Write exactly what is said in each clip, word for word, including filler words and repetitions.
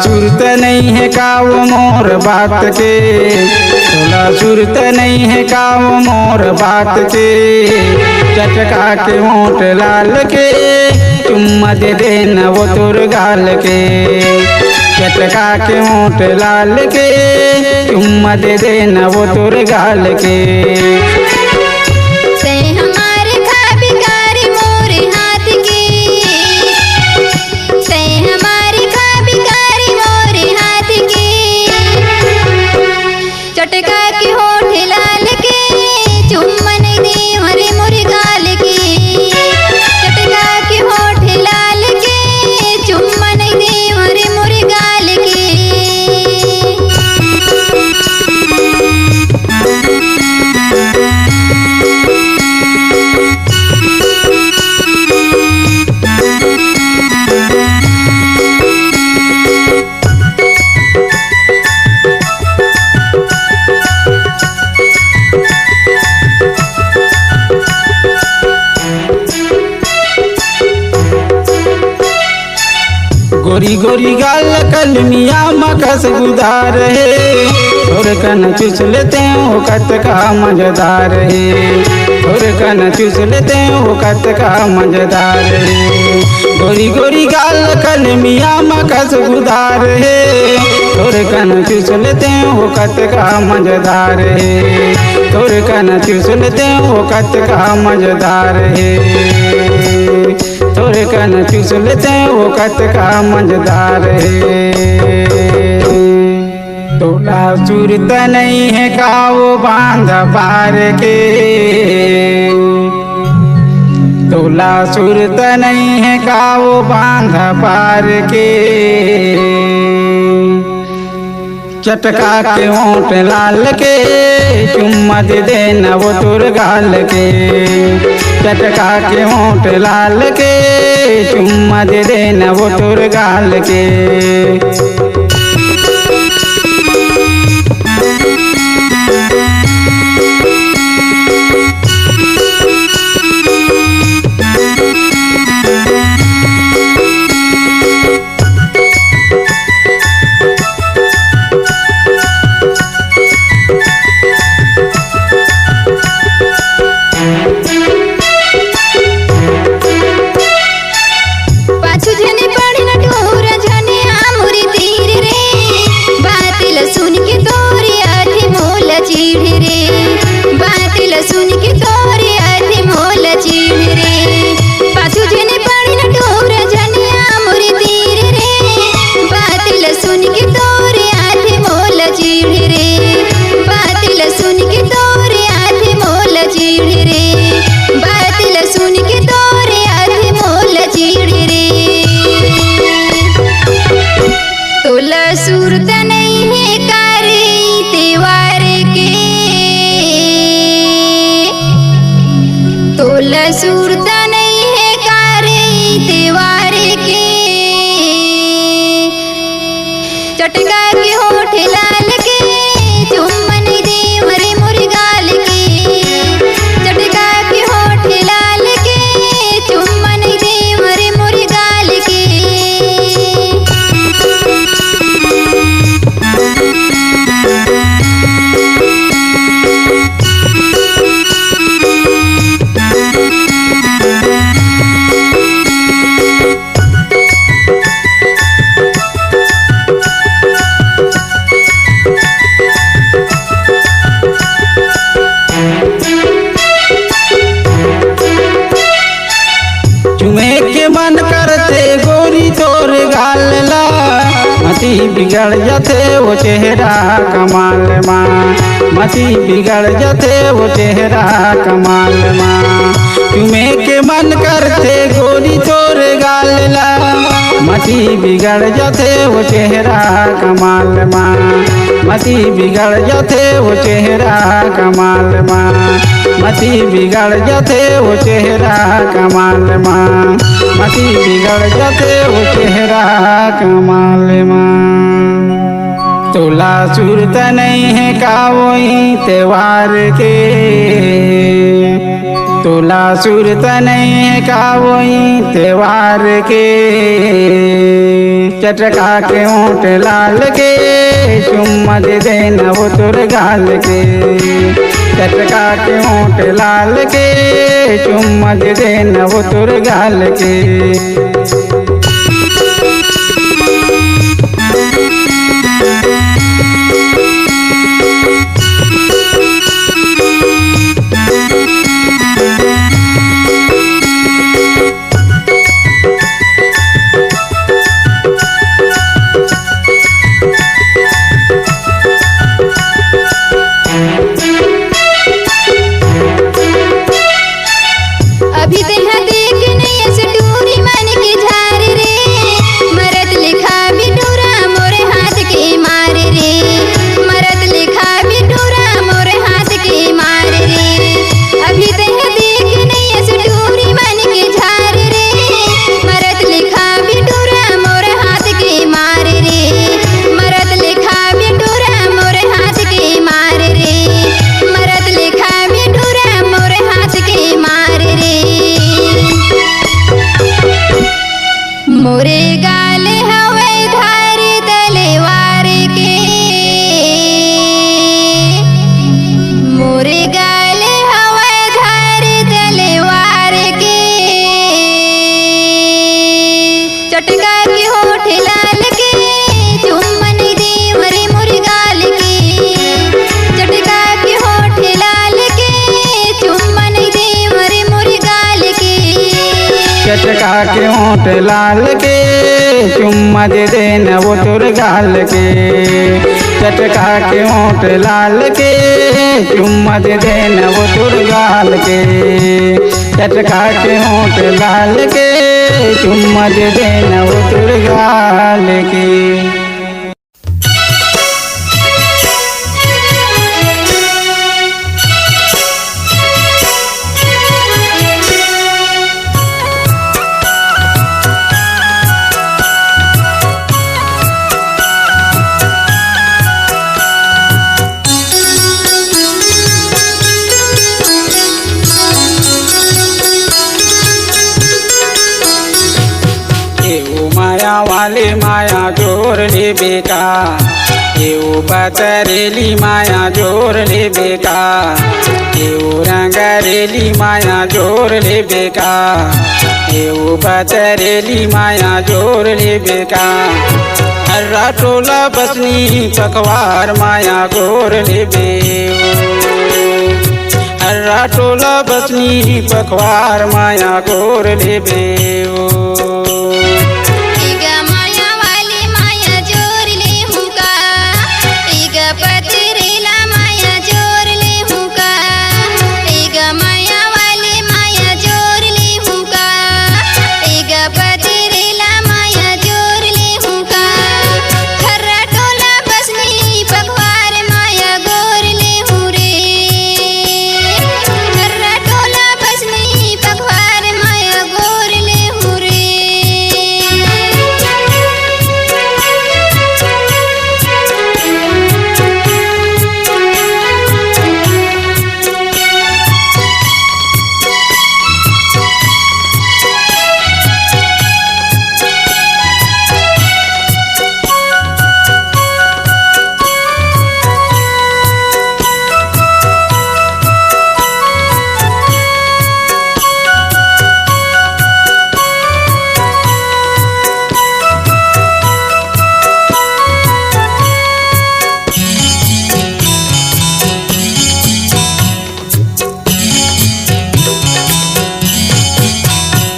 सुरत नइ हे का वो मोर बात के, तोला सुरत नइ हे का वो मोर बात के। चटका के ओंठ लाल के, चुम्मा दे देना वो तोर गाल के। चटका के ओंठ लाल के, चुम्मा दे देना वो तोर गाल के। तैं हमार खा बिगारी मोर हाथ के, तैं हमार खा बिगारी मोर हाथ के। चटका के होठ लाल के, चुम्मा नइ देंव रे मोर गाल के। चटका के होठ लाल के, चुम्मा नइ देंव रे मोर गाल के। गोरी गोरी गाल कलमिया म कस गुदार हे, तोर कन चुस लेते हो कतका मजेदार हे, तोर कन चुस लेते हो कतका मजेदार हे। गोरी गोरी गाल कलमिया म कस गुदार हे, तोर कन चुस लेते हो कतका मजेदार हे, तोर कन चुस लेते हो कतका मजेदार हे। तोर कन चुस लेते हो कतका मजेदार हे। तोला सुरत नइ हे का वो बांध पार के, तोला सुरत नइ हे का वो बांध पार के। चटका के ओंठ लाल के, चुम्मा दे देना वो तोर गाल के। चटका के ओंठ लाल के, चुम्मा दे देना वो तोर गाल के। पाछू झने पड़े न डोरा झने आमुरी तीर रे, बात ल सुन के तोरे आथे मोला चिढ़ रे, बात ल सुन के तोरे आथे मोला चिढ़ रे। पाछू झने पड़े न डोरा झने आमुरी तीर रे, बात ल सुन के तोरे आथे मोला चिढ़ रे, बात ल सुन के तोरे आथे मोला चिढ़ रे, बात ल सुन के तोरे आथे मोला चिढ़ रे। तोला सुरता नइ हे का रे तेवार के, तोला सुरता नइ हे का रे तेवार के। चटका के होठ लाल के, चुम्मा नइ देंव रे मोर गाल के। चटका के होठ लाल के, चुम्मा नइ देंव रे मोर गाल के। चुमे के मन करथे गोरी तोर गाल ला, मति बिगड़ जाथे वो चेहरा कमाल मा, मति बिगड़ जाथे वो चेहरा कमाल मा। चुमे के मन करथे गोरी तोर गाल ला, मति बिगड़ जाथे वो चेहरा कमाल मा, मति बिगड़ जाथे वो चेहरा कमाल मा, मति बिगड़ जाथे वो चेहरा कमाल मा, मति बिगड़ जाथे वो चेहरा कमाल मा। तोला सुरता नइ हे का वोही तेवार के, तोला सुरता नइ हे का वोही तेवार के। चटका के ओंठ लाल के, चुम्मा दे देना वो तोर गाल के। चटका के ओंठ लाल के, चुम्मा दे देना वो तोर गाल के। अभी तेहा देख नइ अस टूरी मन के झार रे, मरत लेखा बिटूरा मोर हाथ के मार रे, मरत लेखा बिटूरा मोर हाथ के मार रे। अभी तेहा देख नइ अस टूरी मन के झार रे, मरत लेखा बिटूरा मोर हाथ के मार रे, मरत लेखा बिटूरा मोर हाथ के मार रे, मरत लेखा बिटूरा मोर हाथ के मार रे। मोरे गाल हवय धार तलवार के, मोरे गाल हवय धार तलवार के। चटका के होठ लाल के, चुम्मन दे मरे मोर गाल के। चटका के होठ लाल के, चुम्मन दे मरे मोर गाल के। चटका के होठ लाल के, चुम्मा दे देना वो तोर गाल के। चटका के होठ लाल के, चुम्मा दे देना वो तोर गाल के। चटका के होठ लाल के, चुम्मा दे देना वो तोर गाल के। ए ओ माया वाले माया जोर लेबे का, ए ओ पतरेली माया जोर लेबे का, ए ओ रंगरेली माया जोर लेबे का, ए ओ पतरेली माया जोर लेबे का। हर्रा टोला बसनी पखवार माया गोर लेबे ओ। हर्रा टोला बसनी पखवार माया गोर लेबे ओ। इगा माया वाली माया जोर ले हुका, इगा पतरेला माया जोर ले हुका, इगा माया वाली माया जोर ले हुका, इगा पतरेला माया जोर ले हुका। खर्रा टोला बसनी पखवार माया गोर ले हूँ रे। खर्रा टोला बसनी पखवार माया गोर ले हूँ रे।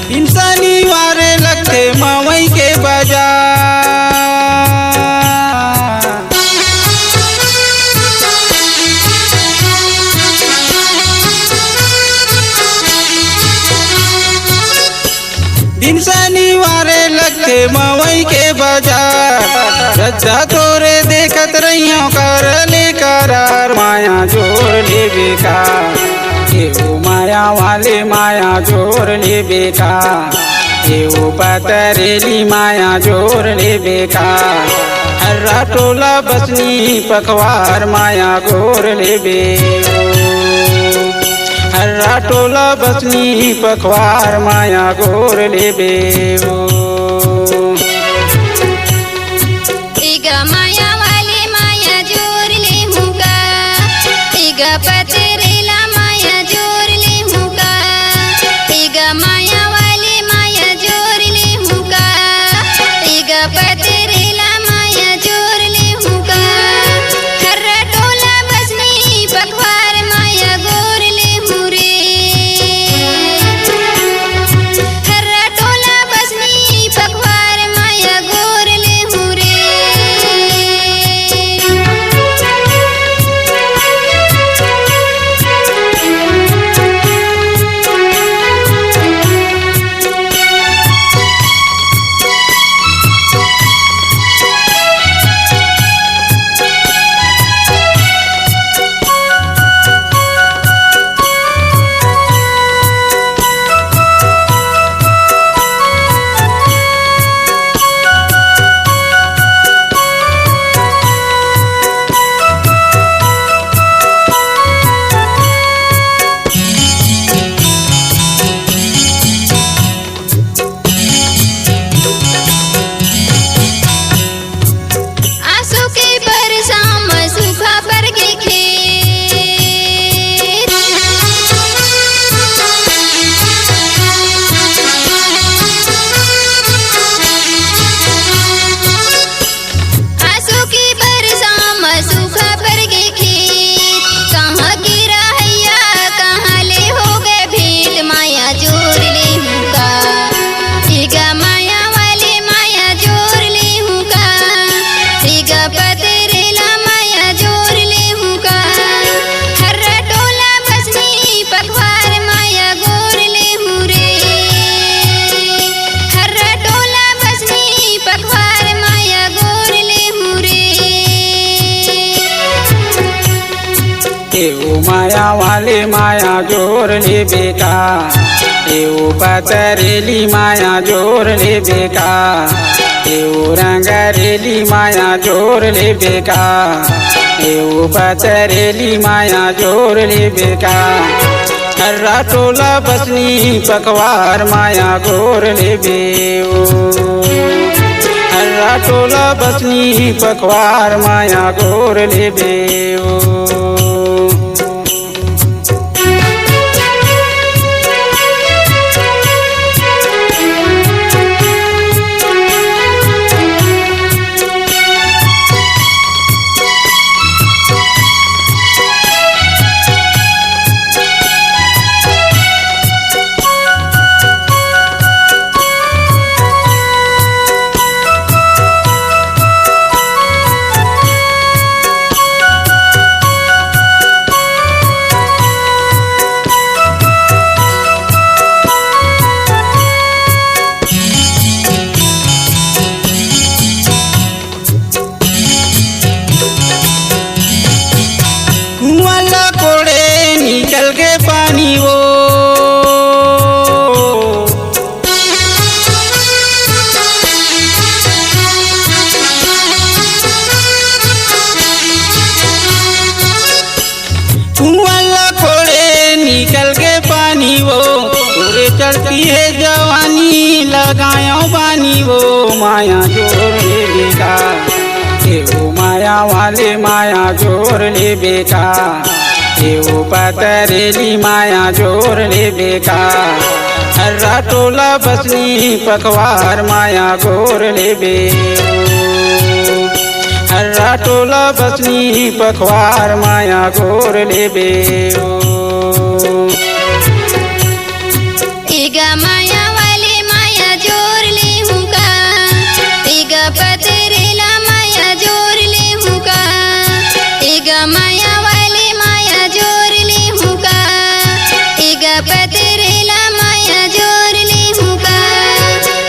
दिन शनिवार लगथे मवई के बाजार। दिन शनिवार लगथे मवई के बाजार। रद्दा तोरे देखत रहियो कर ले करार माया जोर लेबे का। ए ओ माया वाले माया जोर लेबे का। ए ओ पतरेली माया जोर लेबे का। हर्रा टोला बसनी पखवार माया गोर लेबे ओ। हर्रा टोला बसनी पखवार माया गोर लेबे ओ। माया वाले माया जोर लेबे का, ए ओ पतरेली माया जोर लेबे का, ए ओ रंगरेली माया जोर लेबे का, ए ओ पतरेली माया जोर लेबे का। हर्रा टोला बसनी पखवार माया गोर लेबे ओ, हर्रा टोला बसनी पखवार माया गोर लेबे ओ। कुआं ला कोड़े निकल के पानी वो। कुआं ला कोड़े निकल के पानी वो, तोरे चढ़ती है जवानी लगायो बानी वो, माया जोर लेबे का, ए ओ माया वाले माया जोर लेबे का, ए ओ पतरेली माया जोर लेबे का, हर्रा टोला बसनी पखवार माया गोर लेबे ओ। हर्रा टोला बसनी पखवार माया गोर लेबे ओ। एगा माया वाले माया जोर लेहूं का, एगा पतरेला माया जोर लेहूं का, एगा माया वाले माया जोर लेहूं का, एगा पतरेला माया जोर लेहूं का।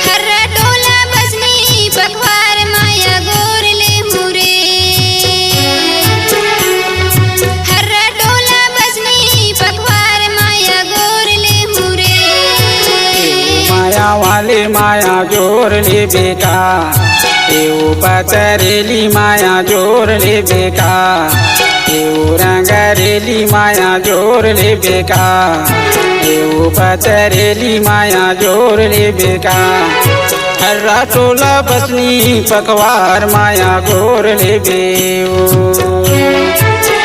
हर्रा टोला बसनी पखवार माया गोर लेहूं रे। हर्रा टोला बसनी पखवार माया गोर लेहूं रे। माया वाले माया जोर लेबे का, ए ओ पतरेली माया जोर लेबे का, ए ओ रंगरेली माया जोर लेबे का, ए ओ पतरेली माया जोर लेबे का। हर्रा टोला बसनी पखवार माया गोर लेबे ओ।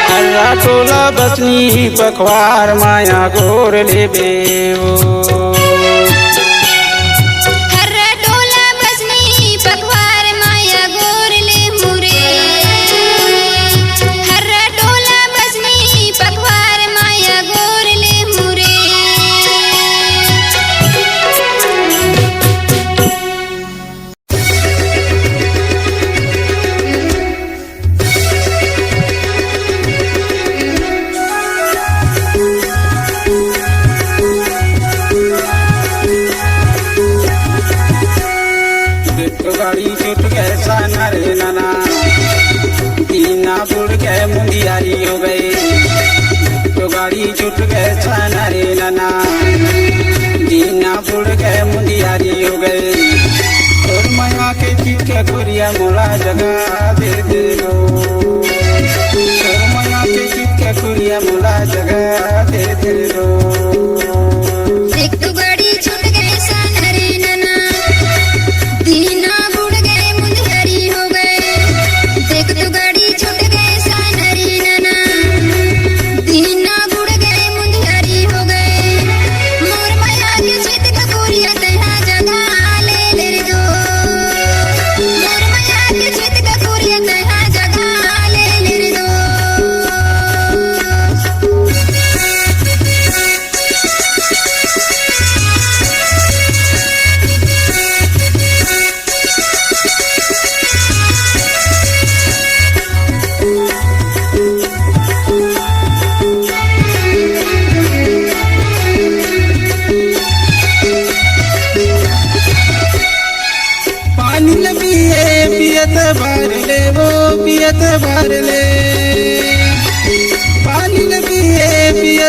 हर्रा टोला बसनी पखवार माया गोर लेबे ओ। हर्रा टोला बसनी पखवार माया गोर लेहूं रे। हर्रा टोला बसनी पखवार माया गोर लेहूं रे। तो गाड़ी छूट गए साना रे नाना, दीना बुड़ गए मुंदियारी हो गए। तो गाड़ी छूट गए साना रे नाना, दीना बुड़ गए मुंदियारी हो गए। तोर मया के चित के कुरिया मोला जगा दे दे रो। तोर मया के चित के कुरिया मोला जगा दे दे रो। एक तो गाड़ी छूट गए साना रे नाना, दीना बुड़ गए मुंदियारी हो गए। देख तो गाड़ी छूट गए साना रे नाना, दीना बुड़ गए मुंदियारी हो गए। मोर मया के चित का कुरिया तैहा जगा ले ले रे दो। मोर मया के चित का कुरिया तैहा जगा ले ले रे दो। पानी ल पिए पियत भर ले वो, पियत भर ले। पानी ल पिए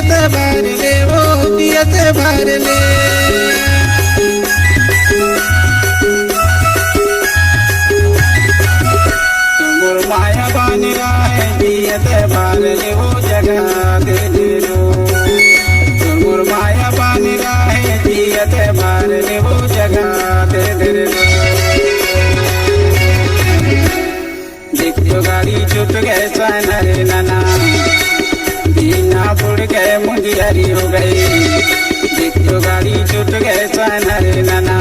जियत भर ले वो, जियत भर ले। तू मोर माया बन रहे, जियत भर ले वो जगा दे दे दो। तू मोर माया बन रहे, जियत भर ले वो जगा दे दे दो। देख तो गाड़ी छूट गए सानर नना, दीना बुड़ गए मुंदियारी हो गई। देख तो गाड़ी छूट गए सानर नना,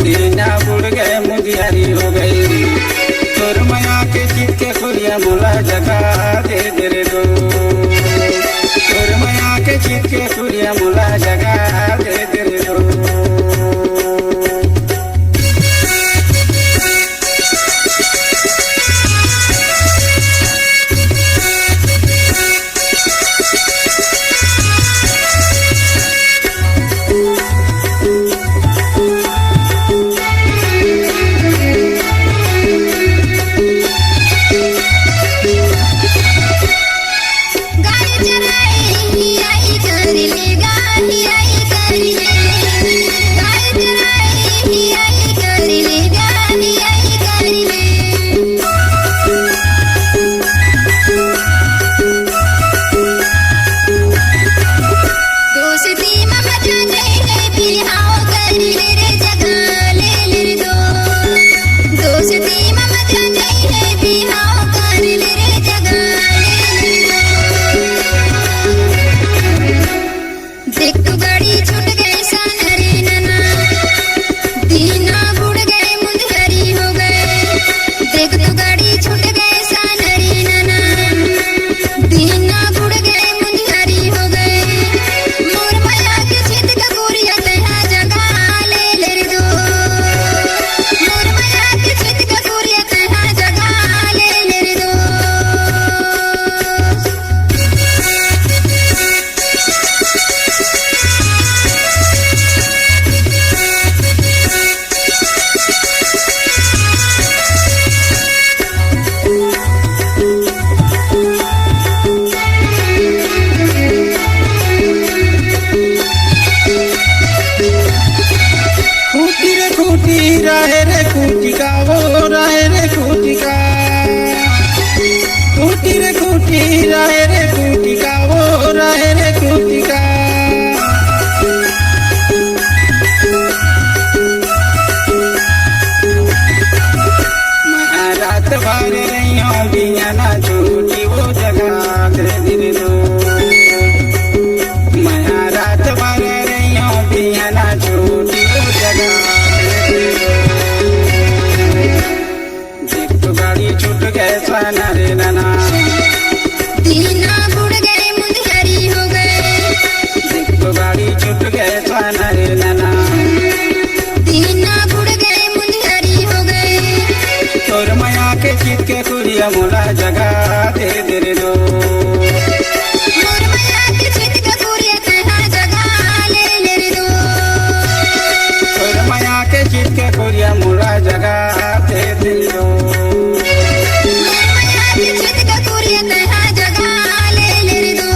दीना बुड़ गए मुंदियारी हो गई। तोर मया के चित के कुरिया मोला जगा दे दे रे दो। तोर मया के चित के कुरिया मोला जगा दे दे रे दो। गाय चराए हियाई कर ले, गाय हियाई कर ले। गाय चराए हियाई कर ले, गाय हियाई कर ले। दोस्ती ममता नहीं है, बिहाव कर ले रे जगा ले ले रे दो। दोस्ती ममता नहीं है, बिहाव कर ले रे जगा ले ले रे दो। देख तो गाड़ी छूट गए सानर नना, दीना बुड़ गए मुंदियारी हो गए। देख तो गाड़ी छूट गए सानर नना, दीना बुड़ गए मुंदियारी हो गए। मोर मया के चित का कुरिया तैहा जगा ले ले रे दो। मोर मया के चित का कुरिया तैहा जगा ले ले रे दो। खूंटी रे खूंटी रहे रे खूंटी का, वो रहे रे खूंटी का। खूंटी रे खूंटी रहे रे खूंटी का, वो रहे रे खूंटी का। मैं रात भर रही हूँ बियाना छूटी वो जगा दे दे रे दो। मैं रात भर रही हूँ बियाना छूटी वो जगा दे दे रे दो। देख तो गाड़ी छूट गए सानर नना, दीना बुड़ गए मुंदियारी हो गए। देख तो गाड़ी छूट गए सानर नना, दीना बुड़ गए मुंदियारी हो गए। तोर मया के चित के कुरिया मोला जगा दे दे रे दो। मोर मया के चित के कुरिया तैहा जगा ले ले रे दो। तोर मया के चित के कुरिया मोला जगा दे दे रे दो। मोर मया के चित के कुरिया तैहा जगा ले ले रे दो।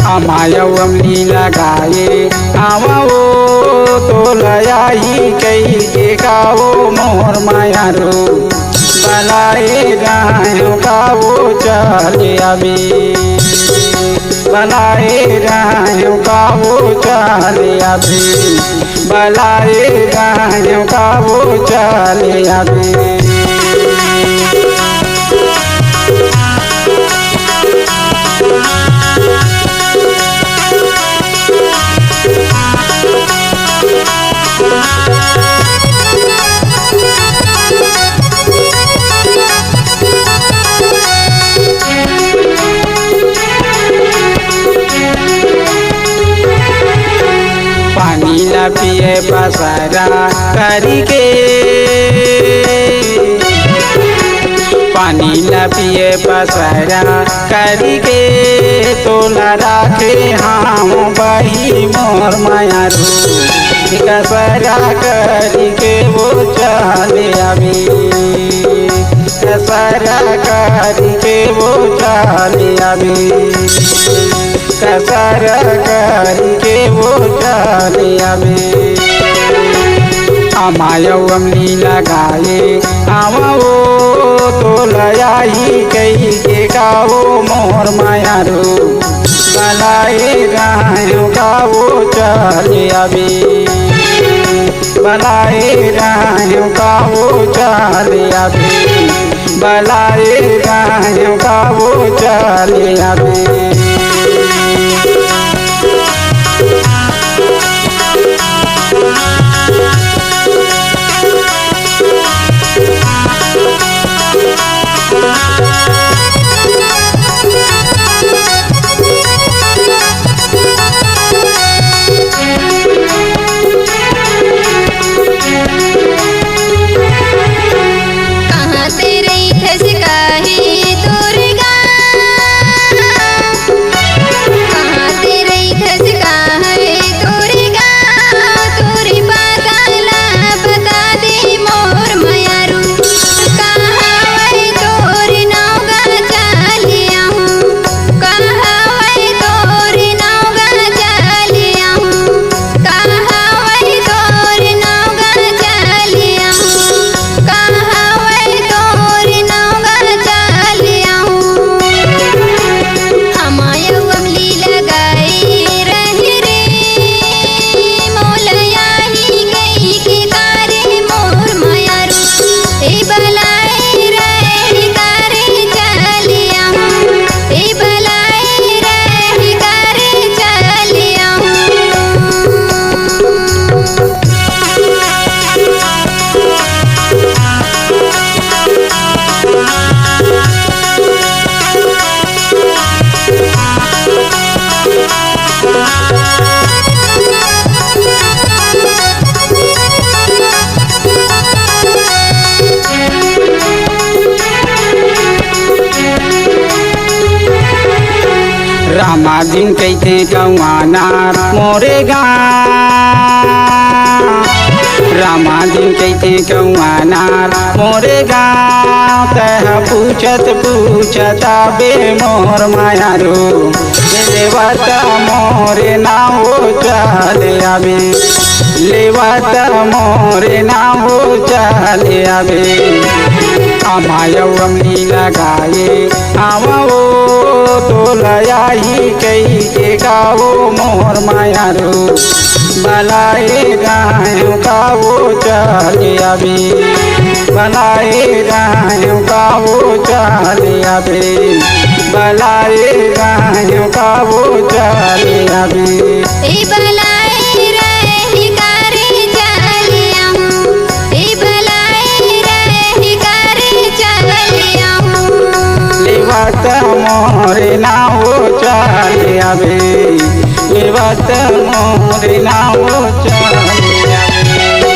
अमायव अमली लगाए आवा ओ, तो लयाही कही के का ओ मोर मायारू। बलाए गायो का ओ चले अभी, बलाए गायो का ओ चले अभी, बलाए गायो का ओ चले अभी। ला पिए पसरा करिके, पानी ला पिए पसरा करिके, तोला राखे हाव बही मोर मयारू। कसरा करिके वो चले आबे, कसरा करिके वो चले आबे। कसरा करिके वो चले आबे। अमायऊ अमली लगाए आवा वो, तोला आही कहिके का वो मोर मयारू। बलाए राहेव का वो चले आबे, बलाए राहेव का वो चले आबे। बलाए राहेव का वो चले आबे। कहाँ ते रहिथस काहे तोर गाँव? कहाँ ते रहिथस काहे तोर गाँव? तोर पता ला बता दे मोर मयारू। कहाँ वही तोर नौगा चले आहूँ? कहाँ वही तोर नौगा चले आहूँ? कहाँ वही तोर नौगा चले आहूँ? कहाँ वही तोर नौगा चले आहूँ? अमायऊ अमली लगाए रहे रे, मोला आही कहिके का रे मोर मयारू। ए बलाए रहे का रे चले आहूँ, ए बलाए रहे का रे चले आहूँ। रामा दिन कहिथे कौआ नार मोरे गाँव, रामा दिन कहिथे कौआ नार मोरे गाँव। तैं ह पूछत पूछत आबे मोर मयारू, लेवत मोरे नाव चले आबे, लेवत मोरे नाव चले आबे। अमायऊ अमली लगाए आवा वो, तोला आही कहिके का वो मोर मयारू। बलाए राहेव का वो चले आबे, बलाए राहेव का वो चले आबे, बलाए राहेव का वो चले आबे। ए बलाए रहे का रे चले आहूँ, ए बलाए रहे का रे चले आहूँ। लेवत मोरे नाव चले आबे, लेवत मोरे नाव चले आबे।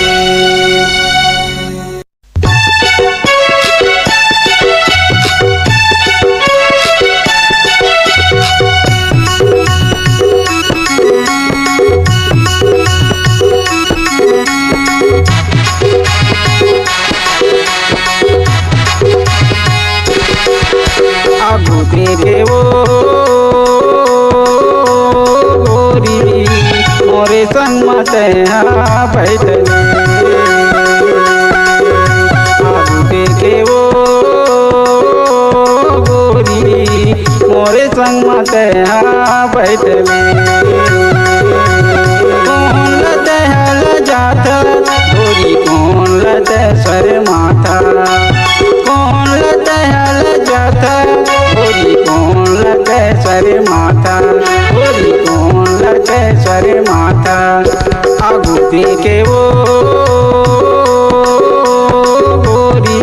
आगू देखे वो गोरी, मोरे संग म तैं ह बइठ ले। आगू देखे वो गोरी, मोरे संग म तैं ह बइठ ले। कोन ल तैं ह लजाथस गोरी, कोन ल तैं शरमाथस? कोन ल तैं ह लजाथस गोरी, कोन ल तैं शरमाथस गोरी, कोन ल तैं शरमाथस? आगू देखे वो गोरी,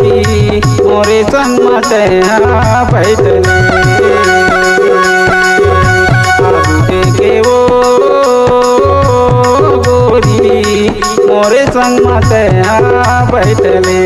मोरे संग म तैं ह बइठ ले। आगू देखे वो गोरी, संग म तैं हा बइठ ले।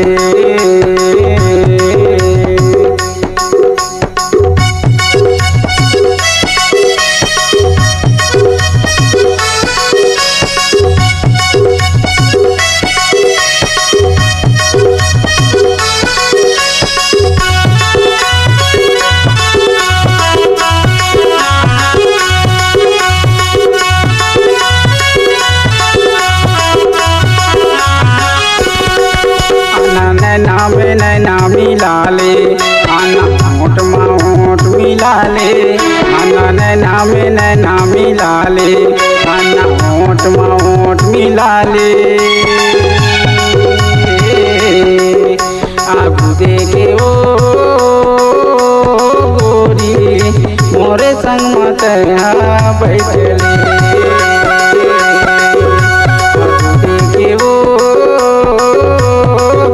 आना नैना में नैना मिला ले, आना होंठ मा होंठ मिला ले, आना नैना में नैना मिला ले, आना होंठ मा होंठ मिला ले। आगू देखे ओ गोरी, मोरे संग म तैं हा बइठ ले। आगू देखे ओ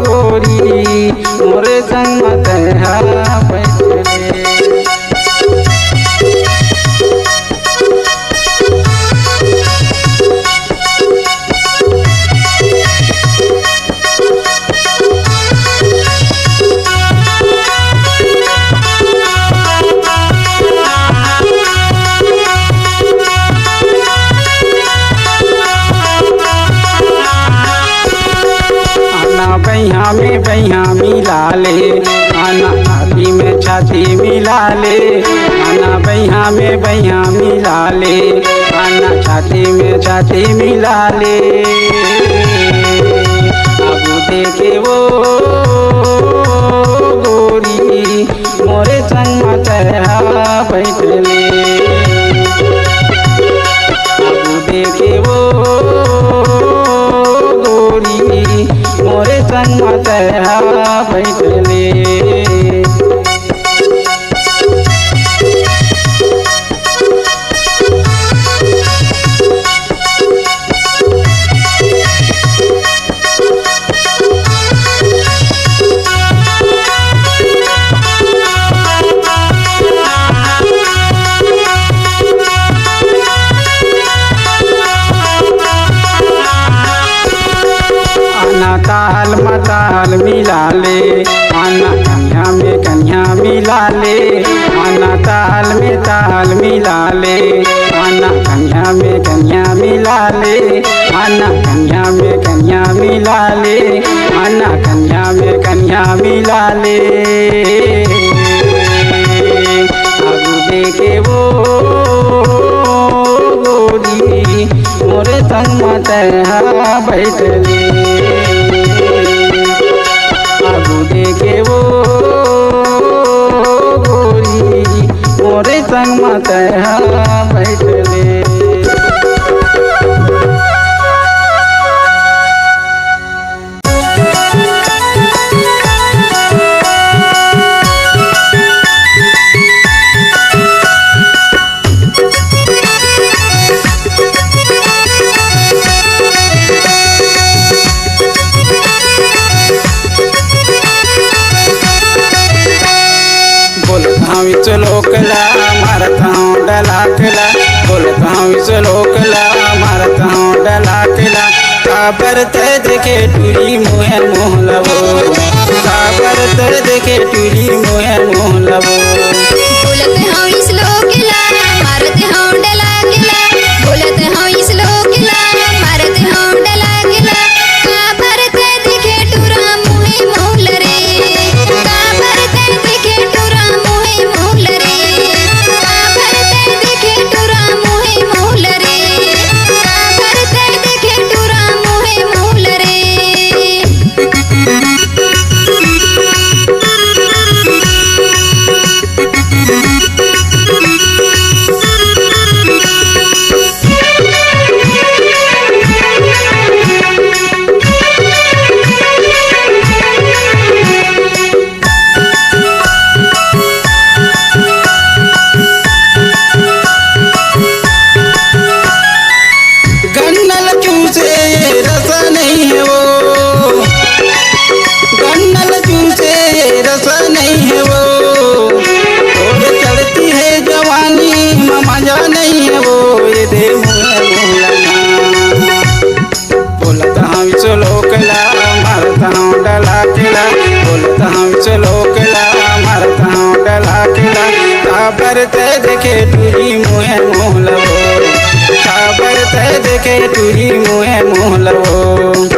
गोरी, मोरे संग म तैं हा बइठ ले। आना बइहा में बइहा मिला ले, आना छाती में छाती मिला ले, आना बइहा में बइहा मिला ले, आना छाती में छाती मिला ले। आगू देखे ओ गोरी, मोरे संग म तैं हा बइठ ले। आगू देखे ओ गोरी, मोरे संग म तैं हा बइठ ले। आना ताल म ताल मिला ले, आना कनिहा में कनिहा मिला ले, आना ताल में ताल मिला ले, आना कनिहा में कनिहा मिला ले, आना कनिहा में कनिहा मिला ले, आना कनिहा में कनिहा मिला ले। आगू देखे ओ गोरी, मोरे संग म तैं हा बइठ ले। आगू देखे ओ गोरी, मोरे संग म तैं हा बइठ ले। बोलत हँव श्लोक ला, मारत हँव डलाक ला, बोलत हँव श्लोक ला, मारत हँव डलाक ला। काबर तैं देखे टूरी मोहे मोह ला वो, काबर तैं देखे टूरी मोहे मोह ला वो। बोलत हँव श्लोक ला, मारत हँव डलाक ला, बोलत हँव श्लोक ला, मारत हँव डलाक ला। काबर तैं देखे टूरा मोहे मोह ला रे, काबर तैं देखे टूरा मोहे मोह ला रे, काबर तैं देखे टूरा मोहे मोह ला रे, काबर तैं देखे टूरा मोहे मोह ला रे। काबर तैं देखे टूरी मुँहे मुँह लवो, काबर तैं देखे टूरी मुँहे मुँह लवो।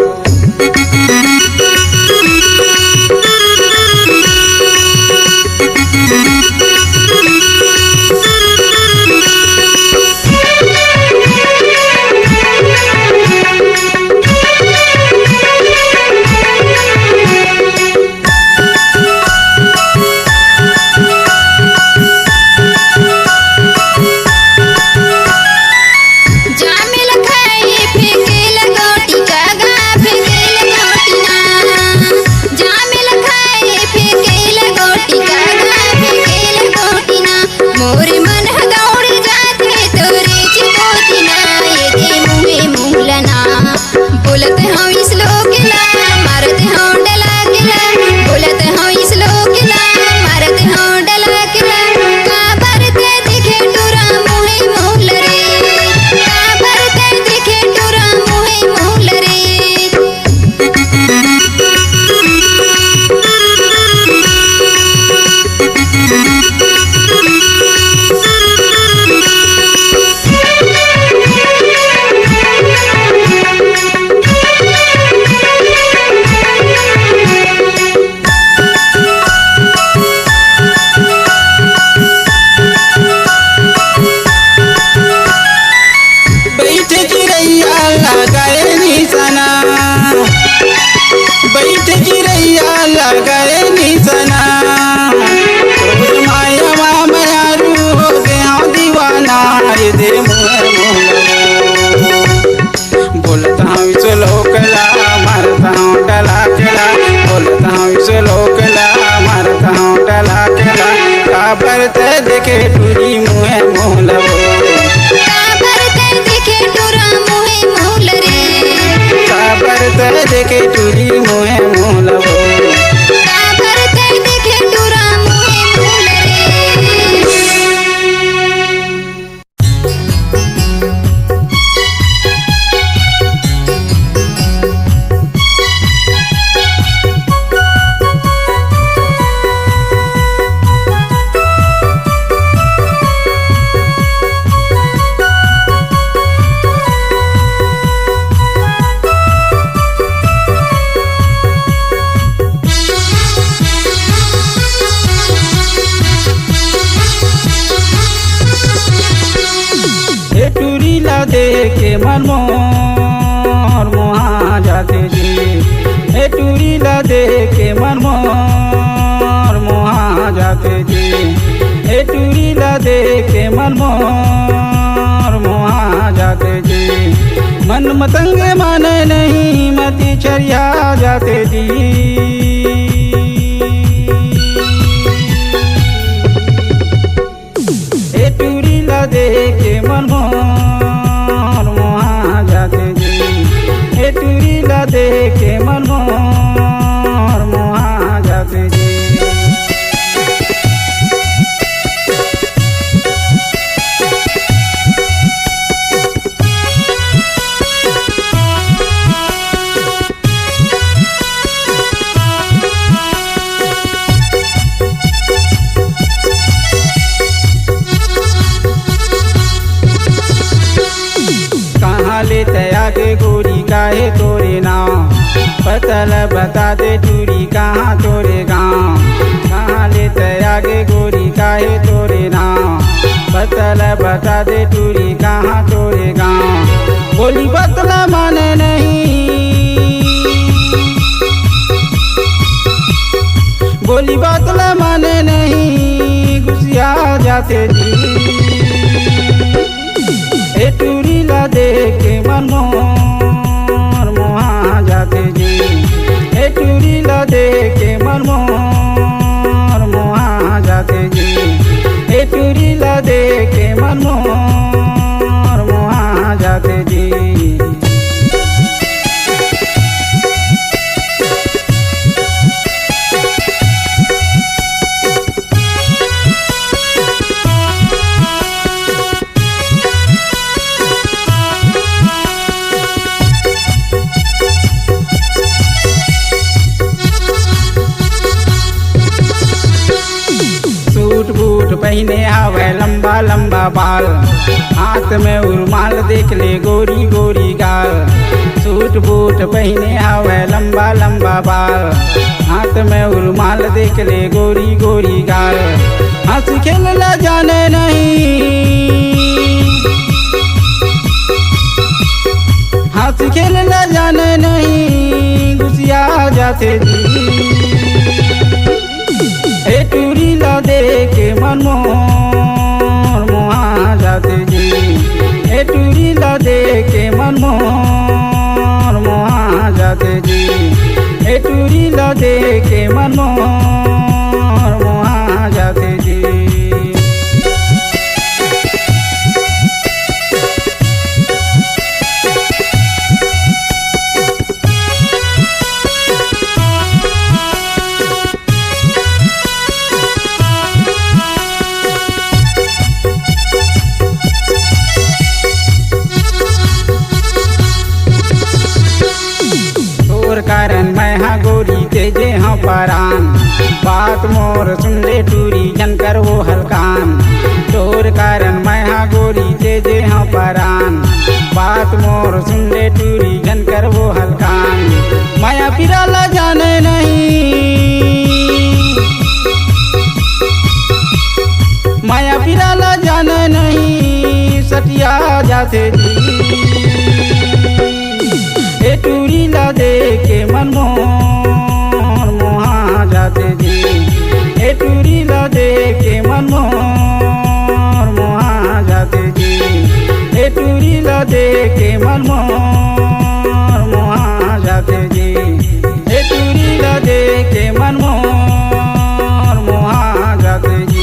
बइठ चिरैया लगाए निसना, बइठ चिरैया लगाए निसना। तोर माया मा मयारू हो गे हँव दीवाना, ये दे मुँह मुँह। बोलत हँव विश्वलोक ला, मारत हँव डलाकला। बोलत हँव विश्वलोक ला, मारत हँव डलाकला। काबर तैं देखे टूरी मुँहे मुँह लवो। काबर तैं देखे टूरा मुँहे मुँह लरे। काबर तैं देखे टूरी मुँहे मुँह लवो। काबर तैं देखे टूरा मुँहे मुँह लरे। ए टूरी ला देख के मन मोर मोहा जाथे जी। ए टूरी ला देख के मन मोर मोहा जाथे जी। ए टूरी ला देख के मन मोर मोहा जाथे जी। मन मतंग माने नहीं, मति छरिया जाथे जी। ए टूरी ला देख के मन मोर मोहा जाथे जी। ए टूरी ला देख के मन मोर मोहा जाथे जी। कहाँ ले तैं आगे गोरी, काहे तोरे नाव? पता ल बता दे टूरी, कहाँ तोरे गाँव? कहाँ ले तैं आगे गोरी, काहे तोरे नाव? पता ल बता दे टूरी, कहाँ तोरे गाँव? बोली बात ला माने नहीं, बोली बात ला माने नहीं, गुसिया जाथे जी। ए टूरी ला देख के मन मोर मोहा जाथे जी। ए टूरी ला देख के मन मोर मोहा जाथे जी। ए टूरी ला देख के मन मोर मोहा जाथे जी। सूट बूट पहिने हव, हवय लंबा लंबा बाल, हाथ में रुमाल, देख ले गोरी गोरी गाल। सूट बूट पहिने हवय लंबा लंबा बाल, हाथ में रुमाल, देख ले गोरी गोरी गाल। हंसी खेल ला जाने नहीं, हंसी खेल ला जाने नहीं, गुसिया जाथे जी। ए टूरी ला देख के मन मोर मोहा जाथे जी। ए टूरी ला देख के मन मोर मोहा जाथे जी। ए टूरी ला देख के मन मोर मोहा जाथे जी। तोर कारन मैं हा गोरी तेजे हंव परान, बात मोर सुन ले टूरी, झन कर वो हलकान। तोर कारन मैं हा गोरी तेजे हंव परान, बात मोर सुन ले टूरी, झन कर वो हलकान। माया पीरा ला जाने नहीं, माया पीरा ला जाने नहीं, सटिया जाथे जी। ए टूरी ला देख के मन मोर मोहा जाथे जी। ए टूरी ला देख के मन मोर मोहा जाथे जी। ए टूरी ला देख के मन मोर मोहा जाथे जी। ए टूरी ला देख के मन मोर मोहा जाथे जी।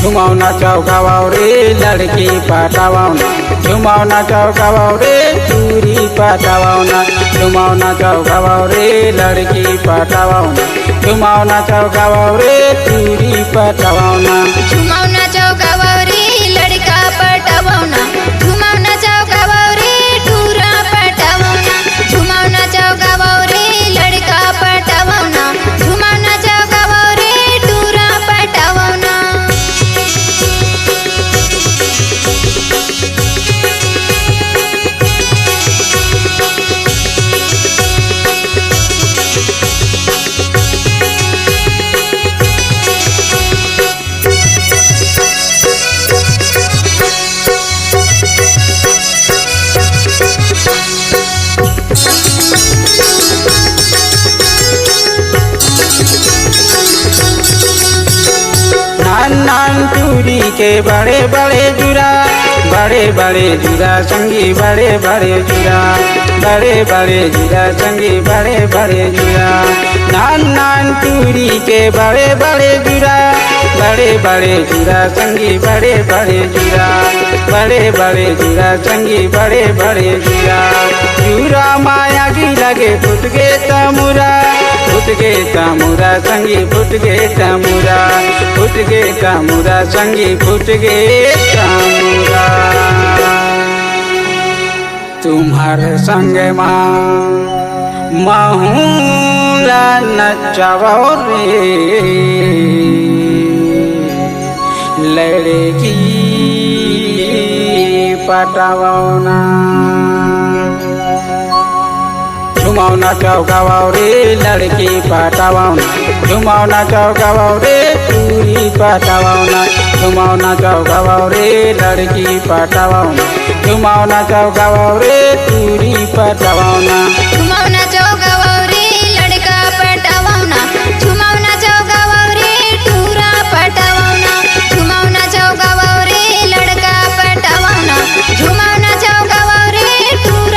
झुमावना चौकावाव रे लड़की पटावना, झुमावना चौकावाव रे टूरी पटावना, झुमावना चौकावाव रे लड़की पटावना, झुमावना चौकावाव रे टूरी पटावना। झुमावना चौकावाव रे लड़का पटावना, झुमावना चौकावाव रे टूरा पटावना, झुमावना चौकावाव रे लड़का पटावना, झुमावना चौकावाव रे टूरा पटावना। नान नान टूरी के बड़े बड़े जुरा, बड़े बड़े जुरा संगी बड़े बड़े जुरा, बड़े बड़े जुरा संगी बड़े बड़े जुरा। नान नान टूरी के बड़े बड़े जुरा, बड़े बड़े जुरा संगी बड़े बड़े जुरा, बड़े बड़े जुरा संगी बड़े बड़े जुरा। जुरा माया गी लगे फुट गे तमुरा, फुट गे तमुरा संगी फुट गे तमुरा, फुट गे तमुरा संगी फुट गे तमुरा। तुम्हर संग मा महूं ला नचावो रे, लड़की पटावो ना। झुमावना चौकावाव रे लड़की पटावना, झुमावना चौकावाव रे टूरी पटावना, झुमावना चौकावाव रे लड़की पटावना, झुमावना चौकावाव रे टूरी पटावना। झुमावना चौकावाव रे लड़का पटावना, झुमावना चौकावाव रे टूरा पटावना, झुमावना चौकावाव रे लड़का पटावना, झुमावना चौकावाव रे टूरा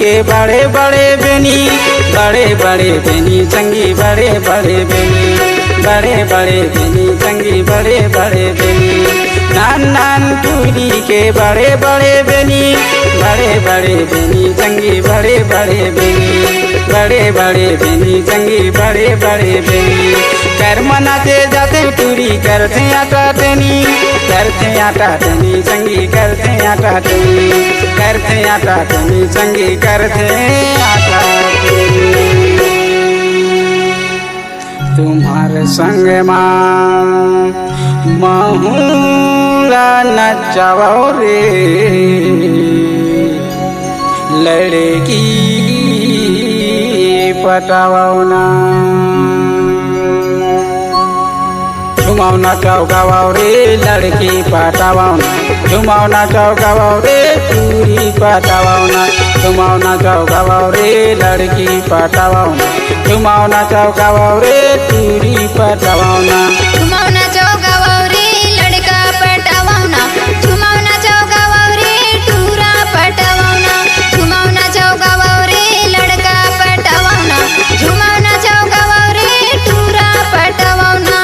के बड़े बड़े बेनी, बड़े बड़े बेनी संगी, बड़े बड़े बेनी, बड़े बड़े बेनी संगी, बड़े बड़े बेनी। नान नान टूरी के बड़े बड़े बेनी, बड़े बड़े बेनी संगी, बड़े बड़े बेनी, बड़े बड़े बेनी संगी, बड़े बड़े बेनी। करमना ते जाते टूरी करते आटा तेनी, करते आटा तेनी संगी, करते आटा तेनी, करते आटा तेनी संगी, करते आटा तेनी। तुम्हार संग मा महूं ला नचावो रे, लड़की पटावो ना। झुमावना चौगावाव रे, लड़की पटावना। झुमावना चौगावाव रे, टूरी पटावना। झुमावना चौगावाव रे, लड़की पटावना। झुमावना चौगावाव रे, टूरी पटावना। झुमावना चौगावाव रे, लड़का पटावना। झुमावना चौगावाव रे, टूरा पटावना। झुमावना चौगावाव रे, लड़का पटावना। झुमावना चौगावाव रे, टूरा पटावना।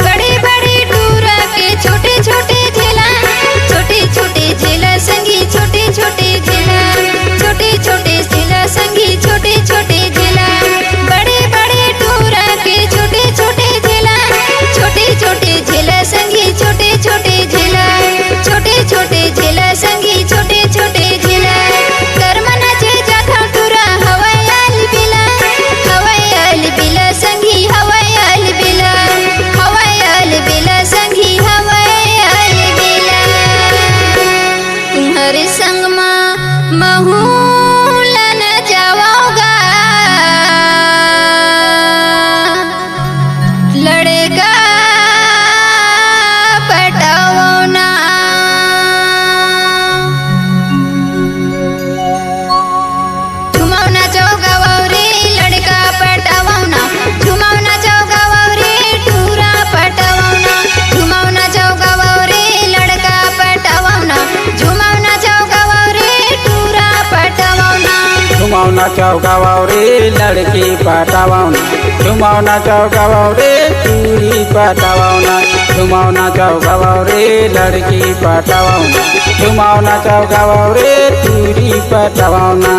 बड़े बड़े टूरा के छोटे छोटे झेला, छोटे छोटे झेला संगी, छोटे छोटे झेला, छोटे छोटे झेला संगी, छोटे छोटे झेला। बड़े बड़े टूरा के छोटे छोटे झेला, छोटे छोटे झेला संगी, छोटे छोटे झेला, छोटे छोटे झेला संगी, छोटे छोटे झेला। करमना चे जाथव टूरा हवय अलबेला, हवय अलबेला संगी, हवय अलबेला, हवय अलबेला संगी, हवय अलबेला। तुम्हर संग मा महूं ला नचावव गा, लड़का पटावना। झुमावना चौगावाव रे, लड़का पटावना। झुमावना चौगावाव रे, टूरा पटावना। झुमावना चौगावाव रे, लड़का पटावना। झुमावना चौगावाव रे, टूरा पटावना। झुमावना चौगावाव रे, लड़की पटावना। झुमावना चौगावाव रे, टूरी पटावना। झुमावना चौगावाव रे, लड़की पटावना। झुमावना चौगावाव रे, टूरी पटावना।